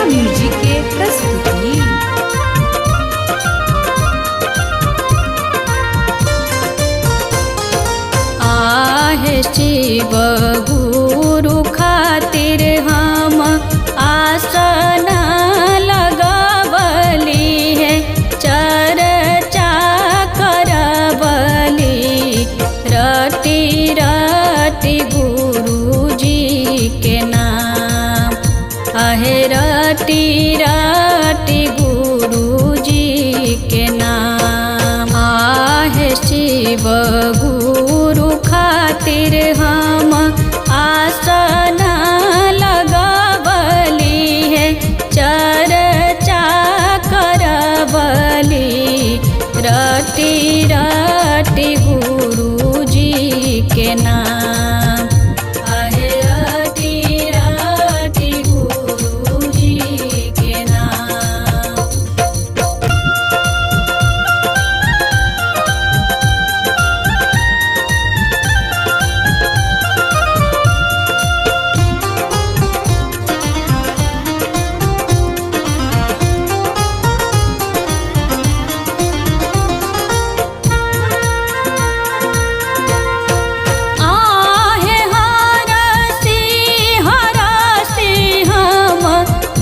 Music के प्रस्तुति। आहे शिव गुरु खातिर हम आसन लगवली है, चर्चा करवली रति रति गुरुजी के नाम। आहे रति रति गुरुजी के नाम। आहे शिव गुरु खातिर हम आसन लगवली है, चर्चा करवली रति रति गुरुजी के नाम। आहे रति रति गुरुजी के नाम। आहे हरसि हरसि हम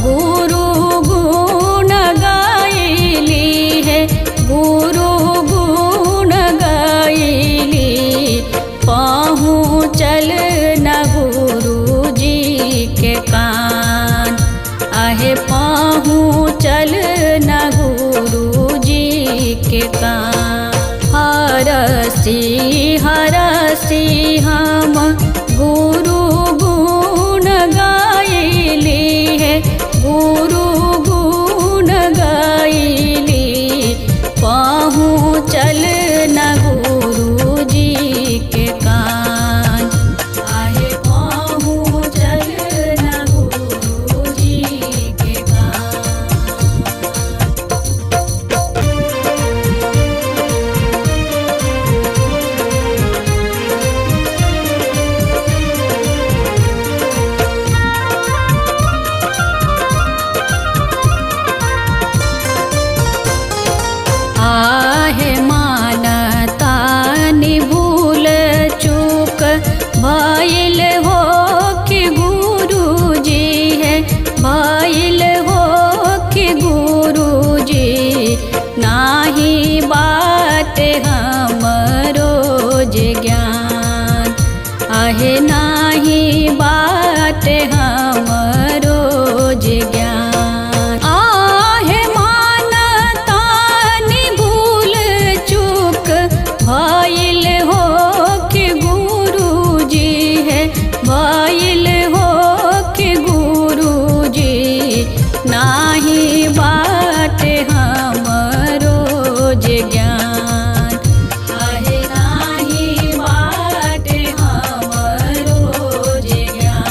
गुरु गुण गाइली है, गुरु गुण गाइली पहुँचल न गुरुजी के कान। आहे पहुँचल न गुरुजी के कान। हरसि हरसि हम गुरु गुण गाइली है, गुरु गुण गाइली पहुँचल न गुरुजी के कान। आहे पहुँचल न गुरुजी के कान। आहे मानता भूल चूक भइल हो कि गुरुजी है, भइल हो कि गुरुजी नाही बात हमरो जे ज्ञान। आहे नाही बात हमरो जे ज्ञान। आहे मानता भूल चूक भइल हो कि गुरुजी है, भइल हो कि गुरुजी नाही बात हमरो जे ज्ञान। आहे नाही बात हमरो जे ज्ञान।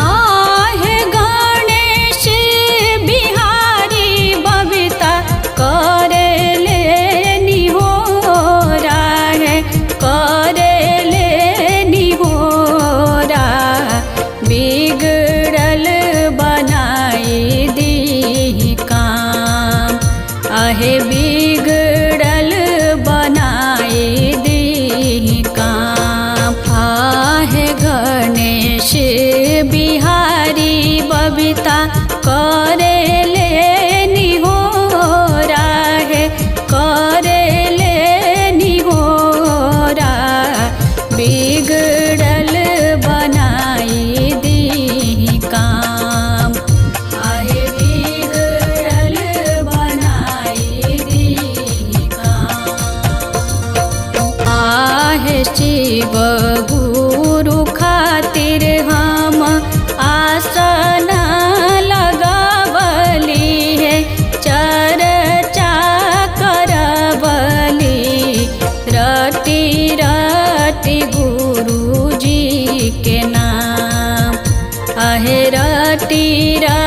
आहे गणेश बिहारी बबीता करेले निहोरा है, करेले निहोरा बिगड़ल बनाई दी काम। आहे बिगड़ल बनाई दी काम। आहे गणेश बिहारी बबीता करेले निहोरा है, करेले निहोरा बिगड़ल बनाई दी काम। आहे बिगड़ल बनाई दी। आहे रटी रटी।